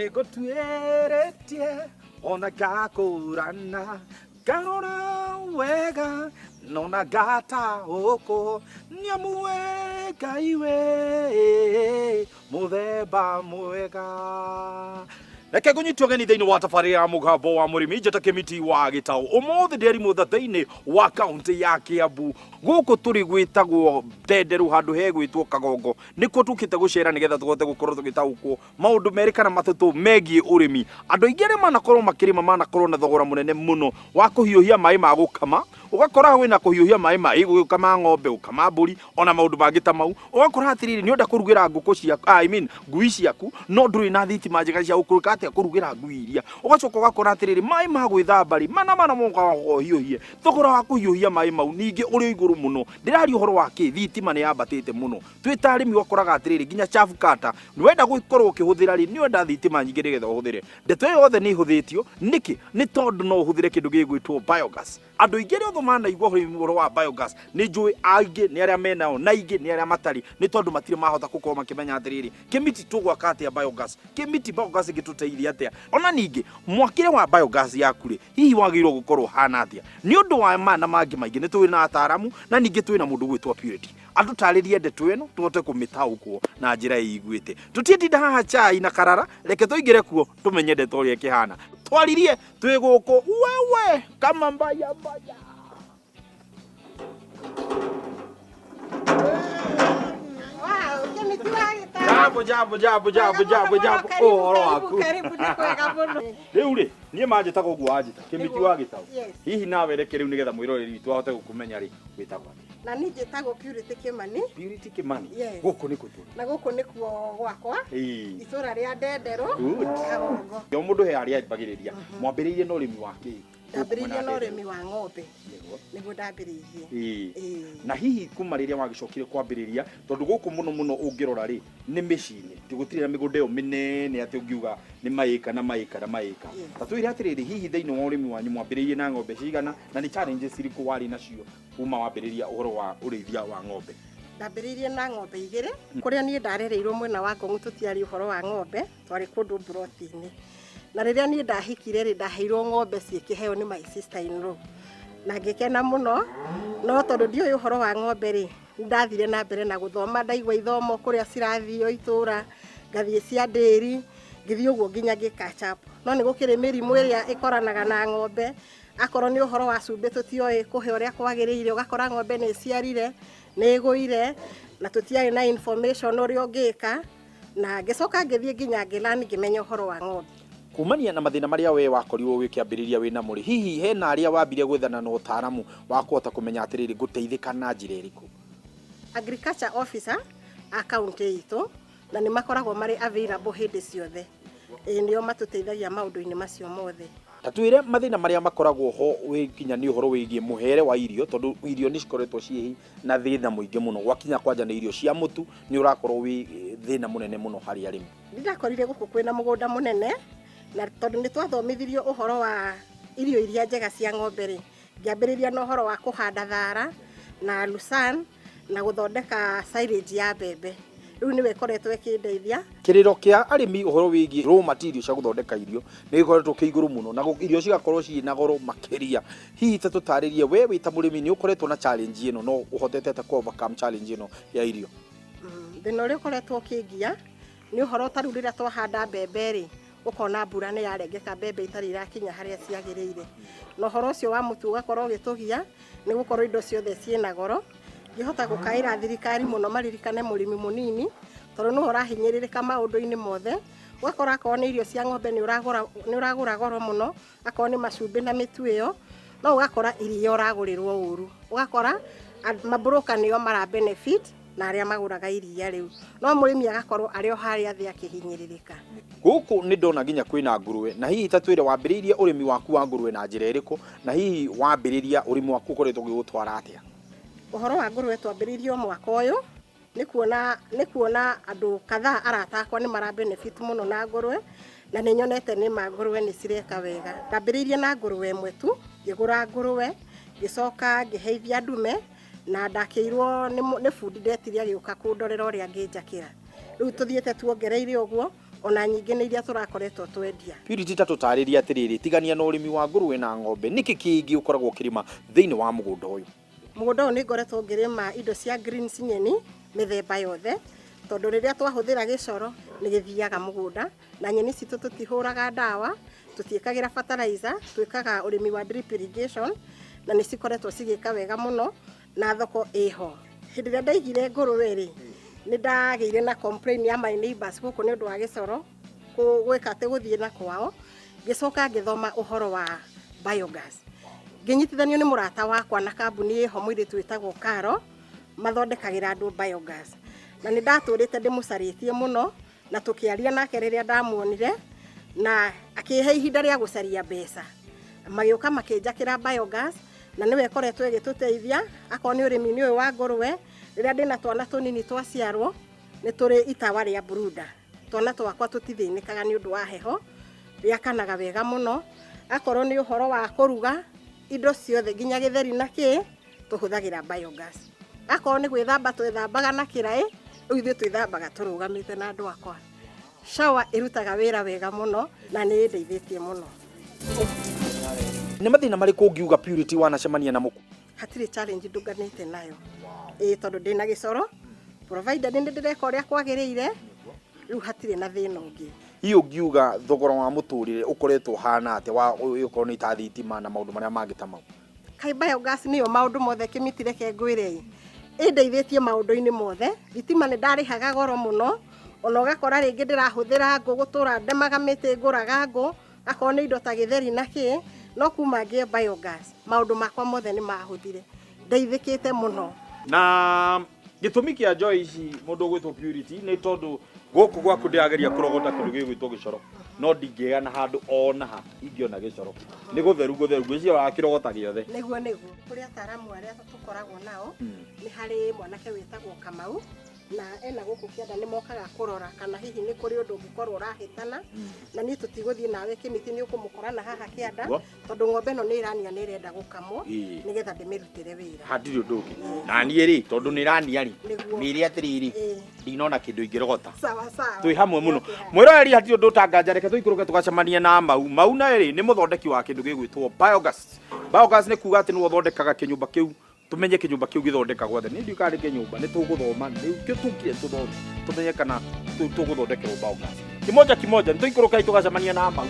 Nĩngũtuĩrĩtie ona ngakũrana, ngarora wega nona ngataũkwo, nĩamu we Ngai wĩ mũthemba mwega. Reke ngũnyite ũgeni thĩinĩ wa tabarĩra ya Mũgambo wa Mũrĩmi. Njĩta Kĩmiti wa Gĩtaũ. Ũmũthĩ ndĩ Mũtha thĩinĩ wa kaũntĩ ya Kĩambu. Gũkũ tũrĩ gwĩtagwo Ndenderũ, handũ hegwĩtwo Kagongo. Nĩkuo tũkĩte gũcera nĩgetha tũhote gũkorwo tũgĩtaũkwo maũndũ merĩ kana matatũ megiĩ ũrĩmi. Andũ aingĩ arĩa manakorwo makĩrĩma manakorwo na thogora mũnene mũno wa kũhiũhia maĩ ma gũkama. Ũgakora wĩna kũhiũhia maĩ ma gũkama ng'ombe, gũkama mbũri, ona maũndũ mangĩ ta mau. Ũgakora atĩrĩrĩ, nĩ ũrenda kũrugĩra ngũkũ ciaku, I mean, ngui ciaku, no ndũrĩ na thitima njega cia gũkũrĩka atĩa kũrugĩra ngui iria. Ũgacoka ũgakora atĩrĩrĩ, maĩ ma gwĩthamba rĩ, mana mana mokaga ũhiũhie. Thogora wa kũhiũhia maĩ mau ningĩ ũrĩ igũrũ mũno. Ndĩraria ũhoro wa kĩ? Thitima nĩ yambatĩte mũno. Twĩ ta arĩmi ũgakoraga atĩrĩrĩ, nginya chafu kata wenda gũkorwo ũkĩhũthĩra rĩ, nĩ ũrenda thitima nyingĩ nĩgetha ũhũthĩre. Ndeto ĩyo yothe nĩ ĩhũthĩtio nĩkĩ? Nĩ tondũ no ũhũthĩre kĩndũ gĩgwĩtwo biogas. Andũ aingĩ arĩa othe manaigua ũhoro wa biogas nĩ njũĩ, aingĩ nĩ arĩa menao na aingĩ nĩ arĩa matarĩ, nĩ tondũ matirĩ mahota gũkorwo makĩmenya atĩrĩrĩ, Kĩmiti tũgwaka atĩa biogas? Kĩmiti biogas ĩngĩtũteithia atĩa? Ona ningĩ mwakĩre wa biogas yaku rĩ, hihi wagĩrĩirwo gũkorwo ũhana atĩa? Nĩ ũndũ wa maya na mangĩ maingĩ nĩ tũrĩ na ataaramu na ningĩ twĩ na mũndũ ũgwĩtwo Purity. Atũtarĩrie ndeto ĩno tũhote kũmĩtaũkwo na njĩra ĩiguĩte. Tũtiĩtinda haha chai na karara, reke tũingĩre kuo tũmenye ndeto ũrĩa ĩkĩhana. Twaririe twĩ gũkũ wewe kama mbaya mbaya. Jambo jambo jambo jambo jambo jambo, ũhoro waku? Karibu, nĩ kwega mũno. Rĩu rĩ, niĩ manjĩtaga ũguo wanjĩta Kĩmiti wa Gĩtaũ. Yes. Hihi nawe reke rĩu nĩgetha mwĩroreri witũ ahote gũkũmenya rĩ, wĩtagwo atĩa? Na niĩ njĩtagwo Purity Kĩmani. Purity Kĩmani. Yes. Gũkũ nĩ kũ tũrĩ? Na gũkũ nĩkuo gwakwa, Ĩĩ. itũra rĩa Ndenderũ, Good. Kagongo. O mũndũ he harĩa ambagĩrĩria. Mwambĩrĩirie na ũrĩmi wa kĩ? Ndambĩrĩirie na ũrĩmi wa ng'ombe. Nĩguo. Nĩguo ndambĩrĩirie. Ĩĩ. Ĩĩ. Na hihi kuma rĩrĩa wagĩcokire kwambĩrĩria, tondũ gũkũ mũno mũno ũngĩrora rĩ, nĩ mĩciĩ-inĩ, ti gũtirĩ na mĩgũnda ĩyo mĩnene atĩ ũngiuga nĩ maĩka na maĩka na maĩka. Yes. Ta twĩre atĩrĩrĩ, hihi thĩinĩ wa ũrĩmi wanyu mwambĩrĩirie na ng'ombe cigana, na nĩ challenges irĩkũ warĩ nacio kuma wambĩrĩria ũhoro wa ũrĩithia wa ng'ombe? Ndambĩrĩirie na ng'ombe igĩrĩ. Kũrĩa niĩ ndarereirwo mwena wa Ngong'u tũtiarĩ ũhoro wa ng'ombe, twarĩ kũndũ mburoti-inĩ. Na rĩrĩa niĩ ndahikire rĩ, ndaheirwo ng'ombe ciĩ kĩheo nĩ my sister in law. Na ngĩkena mũno, no tondũ ndiũĩ ũhoro wa ng'ombe rĩ, nĩndathire na mbere na gũthoma, ndaigua ithomo kũrĩa cirathio itũra, ngathiĩ cia ndĩri, ngĩthiĩ ũguo nginya ngĩ catch up. No nĩ gũkĩrĩ mĩrimũ ĩrĩa ĩkoranaga na ng'ombe, akorwo nĩ ũhoro wa cumbĩ tũtioĩ kũhe ũrĩa kwagĩrĩire, ũgakora ng'ombe nĩ ĩciarire, nĩ ĩgũire, na tũtiarĩ na information ũrĩa ũngĩka. Na ngĩcoka ngĩthiĩ nginya ngĩ learn, ngĩmenya ũhoro wa ng'ombe. Kumania na mathĩna marĩa we wakorirwo ũgĩkĩambĩrĩria wĩ namo rĩ, hihi hena arĩa wambire gwethana na ũtaaramu wa kũhota kũmenya atĩrĩrĩ, ngũteithĩka na njĩra ĩrĩkũ? Agriculture officer a kaunti itũ, na nĩ makoragwo marĩ available hĩndĩ ciothe. Ĩĩ, nĩo matũteithagia maũndũ-inĩ macio mothe. Ta twĩre mathĩna marĩa makoragwo ho wĩ nginya nĩ ũhoro wĩgiĩ mũhere wa irio, tondũ irio nĩ cikoretwo ciĩ na thĩna mũingĩ mũno. Gwakinya kwanja nĩ irio cia mũtu, nĩ ũrakorwo wĩ thĩna mũnene mũno harĩ arĩmi. Nĩ ndakorire gũkũ kwĩna mũgũnda mũnene, na tondũ nĩ twathomithirio ũhoro wa irio iria njega cia ng'ombe rĩ, ngĩambĩrĩria na ũhoro wa kũhanda thara na lucerne na gũthondeka silage ya mbembe. Rĩu nĩwe ĩkoretwo ĩkĩndeithia. Kĩrĩro kĩa arĩmi ũhoro wĩgiĩ raw material cia gũthondeka irio nĩ gĩkoretwo kĩ igũrũ mũno, na irio cigakorwo ciĩ na goro makĩria. Hihi ta tũtarĩrie, we wĩ ta mũrĩmi nĩ ũkoretwo na challenge ĩno, no ũhotete atĩa kũ overcome challenge ĩno ya irio? Thĩna ũrĩa ũkoretwo ũkĩngia nĩ ũhoro ta rĩu rĩrĩa twahanda mbembe rĩ, ũkona mbura nĩ yarengeka, mbembe itarĩ irakinya harĩa ciagĩrĩire. Na ũhoro ũcio wa mũtu ũgakorwo ũgĩtũgia, nĩ gũkorwo indo ciothe ciĩna goro. Ngĩhota gũkaĩra thirikari mũno maririkane mũrĩmi mũnini, tondũ nĩwe ũrahinyĩrĩrĩka maũndũ-inĩ mothe. Ũgakora akorwo nĩ irio cia ng'ombe nĩ ũragũra goro mũno, akorwo nĩ macumbĩ na mĩtu ĩyo, no ũgakora iria ũragũrĩrwo ũru. Ũgakora mabroka nĩo mara benefit na arĩa magũraga iria rĩu, no mũrĩmi agakorwo arĩ o harĩa thĩ akĩhinyĩrĩrĩka. Gũkũ nĩ ndona nginya kwĩna ngũrũwe, na hihi ta twĩre wambĩrĩirie ũrĩmi waku wa ngũrũwe na njĩra ĩrĩkũ, na hihi wambĩrĩria ũrĩmi waku ũkoretwo ũgĩgũtwara atĩa? Ũhoro wa ngũrũwe twambĩrĩirie o mwaka ũyũ, nĩ kuona andũ kadhaa arata akwa nĩ mara benefit mũno na ngũrũwe, na nĩ nyonete nĩ ma ngũrũwe nĩ cireka wega. Ndambĩrĩirie na ngũrũwe ĩmwe tu, ngĩgũra ngũrũwe, ngĩcoka ngĩheithia ndume, na ndakĩirwo nĩ bundi ndetire agĩũka kũndorera ũrĩa angĩnjakĩra. Rĩu tũthiĩte tuongereire ũguo, Ona nyingĩ nĩ iria tũrakoretwo twendia. Purity, ta tũtarĩrie atĩrĩrĩ, tigania na ũrĩmi wa ngũrũwe na ng'ombe, nĩkĩ kĩngĩ ũkoragwo ũkĩrĩma thĩinĩ wa mũgũnda ũyũ? Mũgũnda ũyũ nĩ ngoretwo ngĩrĩma indo cia greens, nyeni mĩthemba yothe, tondũ rĩrĩa twahũthĩra gĩcoro nĩ gĩthiaga mũgũnda. Na nyeni citũ tũtihũraga ndawa, tũtiĩkagĩra fertilizer, twĩkaga ũrĩmi wa drip irrigation, na nĩ cikoretwo cigĩka wega mũno na thoko ĩho. Hĩndĩ ĩrĩa ndaigire ngũrũwe rĩ, nĩ ndagĩire na complain ya my neighbors gũkũ nĩ ũndũ wa gĩcoro gwĩka atĩ gũthiĩ na kwao. Ngĩcoka ngĩthoma ũhoro wa biogas, ngĩnyitithanio nĩ mũrata wakwa na kambuni ĩho, mũirĩtu wĩtagwo Karo, mathondekagĩra andũ biogas, na nĩ ndatũrĩte ndĩmũcarĩtie mũno, na tũkĩaria nake rĩrĩa ndamuonire, na akĩhe ihinda rĩa gũcaria mbeca. Magĩũka makĩnjakĩra biogas, na nĩwe ĩkoretwo ĩgĩtũteithia. Akorwo nĩ ũrĩmi-inĩ ũyũ wa ngũrũwe, rĩrĩa ndĩna twana tũnini twaciarwo, nĩ tũrĩ itawa rĩa brooder, twana twakwa tũtithĩnĩkaga nĩ ũndũ wa heho, rĩakanaga wega mũno. Akorwo nĩ ũhoro wa kũruga, indo ciothe nginya gĩtheri na kĩ tũhũthagĩra biogas. Akorwo nĩ gwĩthamba twĩthambaga na kĩraĩ, rĩu ithuĩ twĩthambaga tũrũgamĩte na andũ akwa. Shower ĩrutaga wĩra wega mũno na nĩ ĩndeithĩtie mũno. Nĩ mathĩna marĩkũ ũngiuga, Purity, wanacemania namo? Hatirĩ challenge ndũnganĩte nayo, ĩĩ, tondũ ndĩna gĩcoro provided nĩ ndĩreka ũrĩa kwagĩrĩire, rĩu hatirĩ na thĩna ũngĩ. Hihi ũngiuga thogora wa mũtũrĩre ũkoretwo ũhana atĩa, wa ũkorwo nĩ ta thitima na maũndũ marĩa mangĩ ta mau? Kaĩ biogas nĩyo maũndũ mothe. Kĩmiti, reke ngwĩre, ĩndeithĩtie maũndũ-inĩ mothe. Thitima nĩ ndarĩhaga goro mũno, ona ũgakora rĩngĩ ndĩrahũthĩra ngũ, gũtũra ndemaga mĩtĩ, ngũraga ngũ, akorwo nĩ indo ta gĩtheri na kĩ. No kuma ngĩe biogas, maũndũ makwa mothe nĩ mahũthire, ndeithĩkĩte mũno. Na gĩtũmi kĩa njoe ici mũndũ ũgwĩtwo Purity nĩ tondũ gũkũ gwaku ndĩrageria kũrogota kĩndũ gĩgwĩtwo gĩcoro, no ndingĩgĩa na handũ ona ha ingĩona gĩcoro. Nĩ gũtheru gũtheru, ngwĩciria wakĩrogota gĩothe. Nĩguo, kũrĩ ataaramu arĩa tũkoragwo nao. Nĩ harĩ mwanake wĩtagwo Kamau na ena gũkũ kĩanda, nĩ mokaga kũrora kana hihi nĩ kũrĩ ũndũ ũngĩkorwo ũrahĩtana. Na niĩ tũtigũthiĩ nawe Kĩmiti, nĩ ũkũmũkora na haha kĩanda, tondũ ng'ombe ĩno nĩ ĩrania, nĩ ĩrenda gũkamwo nĩgetha ndĩmĩrutĩre wĩra. Hatirĩ ũndũ ũngĩ na niĩ rĩ, tondũ nĩ ĩrania rĩ, mĩĩre atĩrĩrĩ, ndinona kĩndũ ingĩrogota. Sawa sawa. Twĩ hamwe mũno, mwĩroreri, hatirĩ ũndũ ũtanganja. Reke tũikũrũke tũgacemanie na Mau. Mau naye rĩ, nĩ mũthondeki wa kĩndũ gĩgwĩtwo biogas. Biogas nĩ kuga atĩ nĩwe ũthondekaga kĩnyũmba kĩu. Tũmenye kĩnyũmba kĩu gĩthondekagwo atĩa. Nĩ ndiũĩ kana nĩ kĩnyũmba, nĩ tũgũthoma nĩkĩo tũkire tũthome, tũmenye kana tũgũthondekerwo biogas. Kimoja kimoja, nĩ tũikũrũkai tũgacemania na Mau.